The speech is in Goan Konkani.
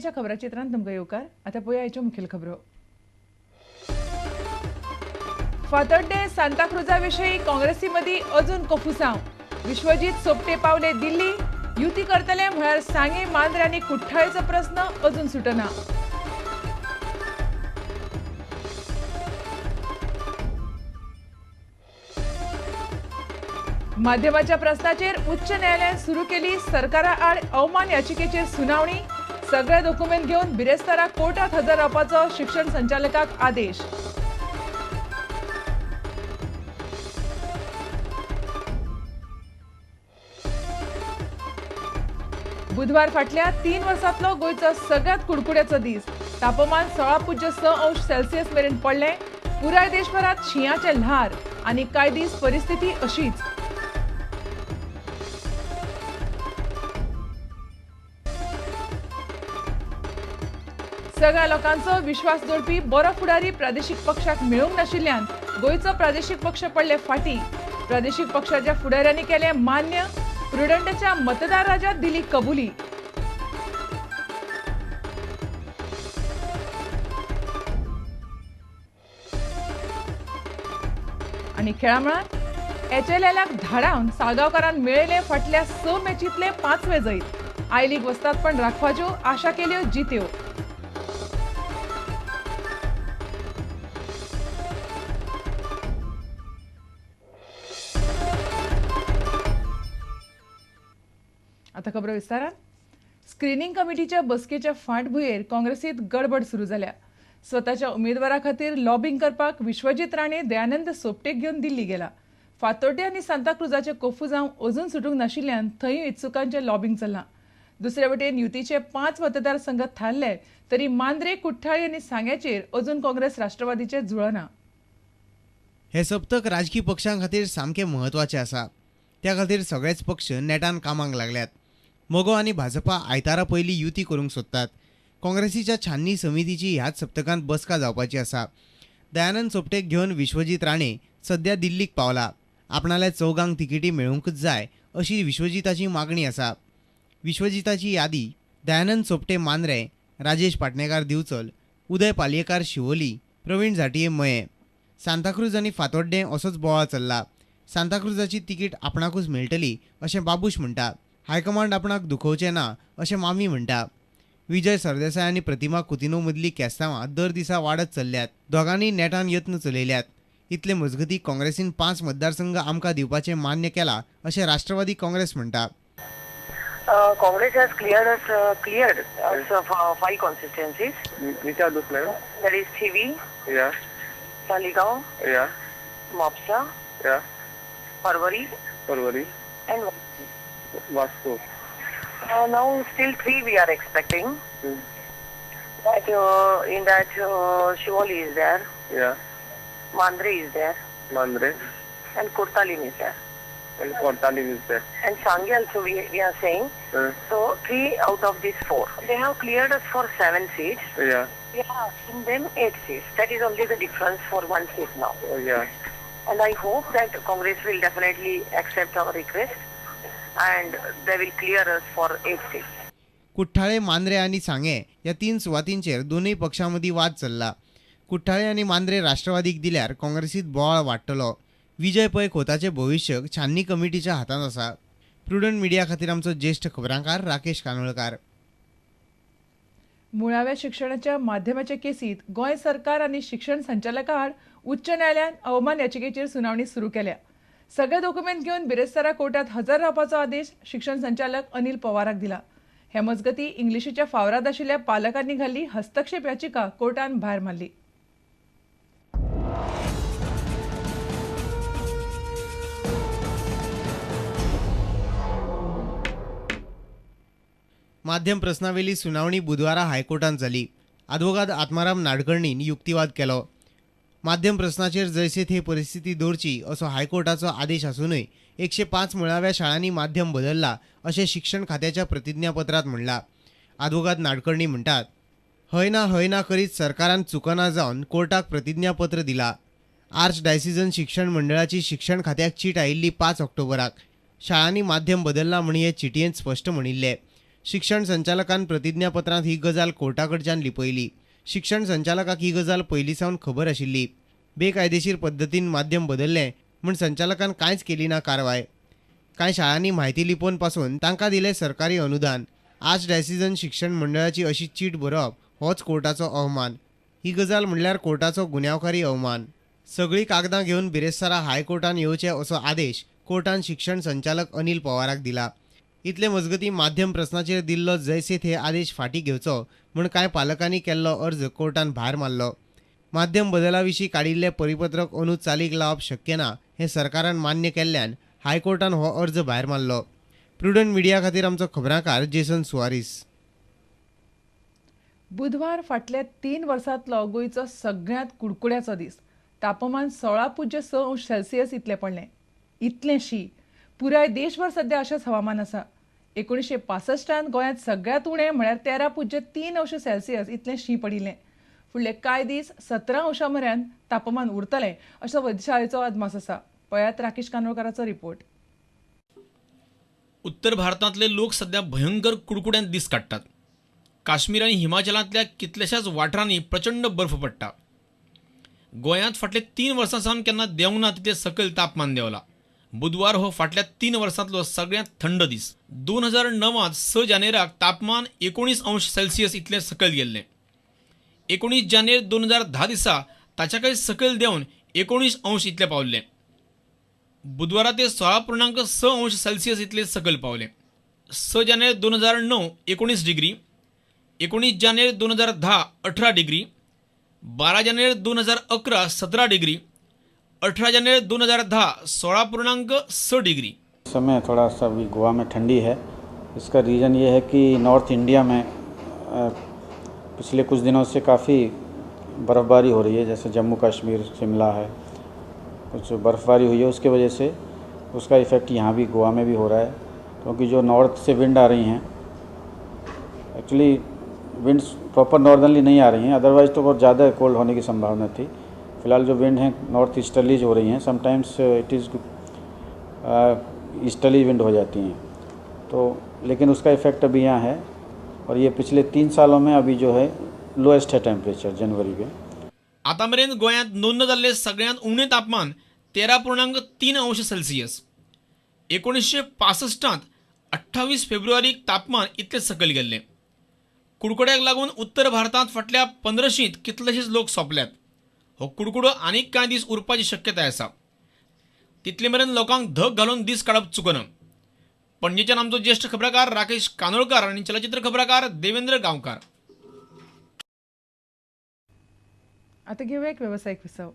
मिडियाच्या खबराचित्रांत तुमकां येवकार. आतां पळोवया आयच्यो मुखेल खबरो. फातर्डे सांताक्रुजा विशीं काँग्रेसी मदीं अजून कोफुसांव. विश्वजीत सोपटे पावले दिल्ली. युती करतले म्हळ्यार सांगे मांद्रे आनी कुठ्ठाळेचो प्रस्न अजून सुटना. माध्यमाच्या प्रस्नाचेर उच्च न्यायालयान सुरू केली सरकारा आड अवमान याचिकेचेर सुनावणी. सगळे डॉक्युमेंट घेवन बिरेस्तारा कोर्टात हजर रावपाचो शिक्षण संचालकाक आदेश. बुधवार फाटल्या 3 वर्सांतलो गोंयचो सगळ्यात कुडकुड्याचो दीस. तापमान 16.6 अंश सेल्सियस मेरेन पडलें. पुराय देशभरात शिंयाचें ल्हार आनी कांय दीस परिस्थिती अशीच. सगळ्या लोकांचो विश्वास जोडपी बरो फुडारी प्रादेशीक पक्षाक मेळूंक नाशिल्ल्यान गोंयचो प्रादेशीक पक्ष पडले फाटी. प्रादेशीक पक्षाच्या फुडाऱ्यांनी केलें मान्य. प्रुडंटच्या मतदार राजात दिली कबुली. आनी खेळामळार एचएलएलाक धाडावन साळगांवकारान मेळयले फाटल्या 6 मॅचींतले 5वें जैत. I league वस्तादपण राखपाच्यो आशा केल्यो जित्यो. आता खबर विस्तारान. स्क्रिनींग कमिटीच्या बसकेच्या फाटभुंयेर काँग्रेसीत गडबड सुरू जाल्या. स्वताच्या उमेदवारा खातीर लॉबिंग करपाक विश्वजीत राणे दयानंद सोपटेक घेवन दिल्ली गेला. फातोड्डें आनी सांताक्रुजाचे कोफुजांव अजून सुटूंक नाशिल्ल्यान थंय इत्सुकांचें लॉबिंग चल्लां. दुसरे वटेन युतीचे 5 मतदारसंघ थारले तरी मांद्रे, कुठ्ठाळी आनी सांग्याचेर अजून काँग्रेस राष्ट्रवादीचे जुळना. हे सप्तक राजकी पक्षां खातीर सामकें म्हत्वाचें आसा. त्या खातीर सगळेच पक्ष नेटान कामाक लागल्यात. मगो आनी भाजपा आयतारा पयलीं युती करूंक सोदतात. काँग्रेसीच्या छाननी समितीची ह्याच सप्तकांत बसका जावपाची आसा. दयानंद सोपटेक घेवन विश्वजीत राणे सद्या दिल्लीक पावला. आपणाल्या चौगांक तिकेटी मेळूंकच जाय अशी विश्वजिताची मागणी आसा. विश्वजिताची यादी दयानंद सोपटे मांद्रे, राजेश पाटणेकार दिवचल, उदय पालयेकार शिवोली, प्रवीण झांट्ये मये. सांताक्रूज आनी फातोड्डें असोच बोवाळ चल्ला. सांताक्रुजाची तिकीट आपणाकूच मेळटली अशें बाबूश म्हणटा. हायकमांड आपणाक दुखोवचें ना अशें मामी म्हणटा. विजय सरदेसाय आनी प्रतिमा कुतिनो मदली केस्तांवां दर दिसा वाडत चल्ल्यात. दोगांनी नेटान यत्न चलयल्यात. इतले मजगती काँग्रेसीन 5 मतदारसंघ आमकां दिवपाचें मान्य केला अशें राष्ट्रवादी काँग्रेस म्हणटा. Congress has cleared us 5 constituencies. Which are those, ma'am? That is Thivim, yeah, Taleigao, yeah, Mapusa, yeah, Porvorim, and Vasco. Now still 3 we are expecting. That in that Shivoli is there. Yeah. Mandre is there. Mandre. And Kurtalim is there. And Kurtalim is there. And Sange also we are saying. So 3 out of these 4. They have cleared us for 7 seats. Yeah. We are asking them 8 seats. That is only the difference for 1 seat now. Oh, yeah. And I hope that Congress will definitely accept our request and they will clear us for 8 seats. Kuthale, Mandrem आनी सांगे ह्या 3 सुवातींचेर दोनूय पक्षां मदीं वाद चल्ला. कुठ्ठाळे आनी मांद्रे राष्ट्रवादीक दिल्यार काँग्रेसीत बोवाळ वाडटलो. विजय पै खोताचें भविश्य छाननी कमिटीच्या हातांत आसा. प्रुडंट मिडिया खातीर आमचो ज्येश्ठ खबरांकार राकेश कानोळकार. मुळाव्या शिक्षणाच्या माध्यमाच्या केसीत गोंय सरकार आनी शिक्षण संचालका आड उच्च न्यायालयान अवमान याचिकेचेर सुनावणी सुरू केल्या. सगळे डॉक्युमेंट घेवन बिरेस्तारा कोर्टात हजर रावपाचो आदेश शिक्षण संचालक अनिल पवाराक दिला. हे मजगती इंग्लिशीच्या फावराद आशिल्ल्या पालकांनी घाल्ली हस्तक्षेप याचिका कोर्टान भायर मारली. माध्यम प्रस्नावेली सुनावणी बुधवारा हायकोर्टात जाली. आदवोगाद आत्माराम नाडकर्णीन युक्तिवाद केलो. माध्यम प्रस्नाचेर जैसे थे परिस्थिती दवरची असो हायकोर्टाचो आदेश आसूनय 105 मुळाव्या शाळांनी माध्यम बदलला अशें शिक्षण खात्याच्या प्रतिज्ञापत्रांत म्हणलां. आदवोगाद नाडकर्णी म्हणटात, हय ना करीत सरकारान चुकना जावन कोर्टाक प्रतिज्ञापत्र दिला. आर्च डायसिजन शिक्षण मंडळाची शिक्षण खात्याक चीट आयिल्ली 5 ऑक्टोबराक. शाळांनी माध्यम बदलला म्हण हे चिटयेंत स्पश्ट म्हणिल्लें. शिक्षण संचालकान प्रतिज्ञापत्रांत ही गजाल कोर्टा कडच्यान लिपयली. शिक्षण संचालकाक ही गजाल पयलीं सावन खबर आशिल्ली. बेकायदेशीर पद्दतीन माध्यम बदललें म्हूण संचालकान कांयच केली ना कारवाय. कांय शाळांनी म्हायती लिपोवन पासून तांकां दिलें सरकारी अनुदान. आर्चडायसिजन शिक्षण मंडळाची अशी चीट बरोवप होच कोर्टाचो अवमान. ही गजाल म्हणल्यार कोर्टाचो गुन्यांवकारी अवमान. सगळीं कागदां घेवन बिरेस्तारा हायकोर्टान येवचे असो आदेश कोर्टान शिक्षण संचालक अनिल पवाराक दिला. इतले मजगतीं माध्यम प्रस्नाचेर दिल्लो जैसे थे आदेश फाटीं घेवचो म्हूण कांय पालकांनी केल्लो अर्ज कोर्टान भायर मारलो. माध्यम बदला विशीं काडिल्लें परिपत्रक अंदू चालीक लावप शक्य ना हें सरकारान मान्य केल्ल्यान हायकोर्टान हो अर्ज भायर मारलो. प्रुडंट मिडिया खातीर आमचो खबरांकार जेसन सुआरीस. बुधवार फाटल्या 3 वर्सांतलो गोंयचो सगळ्यांत कुडकुड्याचो दीस. तापमान 16.6 अंश सेल्सियस इतलें पडलें. इतलें शी. पुराय देशभर सध्या अशेंच हवामान आसा. 1965 गोंयांत सगळ्यांत उणें म्हळ्यार 13.3 अंश सेल्सियस इतलें शीं पडिल्लें. फुडले कांय दीस 17 अंशां मेरेन तापमान उरतलें असो वेधशाळेचो अदमास आसा. पळयात राकेश कानोळकाराचो रिपोर्ट. उत्तर भारतांतले लोक सध्या भयंकर कुडकुड्यांत दीस काडटात. काश्मीर आनी हिमाचलांतल्या कितल्याशाच वाठारांनी प्रचंड बर्फ पडटा. गोंयांत फाटले 3 वर्सां सावन केन्ना देंवंक ना तितलें सकयल तापमान देंवलां. बुधवार हो फाटल्या 3 वर्सांतलो सगळ्यांत थंड दीस. 2009 6 जानेराक तापमान 19 अंश सेल्सियस इतलें सकयल गेल्लें. 19 जानेर 2010 दिसा ताच्याकय सकयल देंवन 19 अंश इतलें पावल्लें. बुधवारा ते 16.6 अंश सेल्सियस इतलें सकयल पावलें. 6 जानेर 2009 19 डिग्री, 19 जानेर 2010 18 डिग्री, 12 जानेर 2011 17 डिग्री, 18 जानेर 2010 16.6 डिग्री. इस समय थोड़ा सा भी गोवा में ठंडी है. इसका रीज़न ये है कि नॉर्थ इंडिया में पिछले कुछ दिनों से काफ़ी बर्फ़बारी हो रही है. जैसे जम्मू कश्मीर, शिमला है, कुछ बर्फ़बारी हुई है, उसके वजह से उसका इफ़ेक्ट यहाँ भी गोवा में भी हो रहा है. क्योंकि जो नॉर्थ से विंड आ रही हैं, एक्चुअली विंड्स प्रॉपर नॉर्दर्नली नहीं आ रही हैं, अदरवाइज़ तो बहुत ज़्यादा कोल्ड होने की संभावना थी. फ़िलहाल जो विंड हैं नॉर्थ ईस्टर्लीज हो रही हैं, sometimes it is easterly wind हो जाती हैं, तो लेकिन उसका इफ़ेक्ट अभी यहाँ है. और ये पिछले 3 सालों में अभी जो है लोएस्ट है टेम्परेचर जनवरी में. आतां मेरेन गोंयांत नोंद जाल्लें सगळ्यांत उणें तापमान 13.3 अंश सेल्सियस. 1965 28 फेब्रुवारीक तापमान इतलें सकयल गेल्लें. कुडकुड्याक लागून उत्तर भारतांत फाटल्या 15शींत कितलेशेच लोक सोंपल्यात. हो कुडकुडो आनीक कांय दीस उरपाची शक्यताय आसा. तितले मेरेन लोकांक धग घालून दीस काडप चुकना. पणजेच्यान आमचो ज्येश्ठ खबराकार राकेश कानोळकार आनी चलचित्र खबराकार देवेंद्र गांवकार. आता घेऊया एक व्यावसायिक विसव.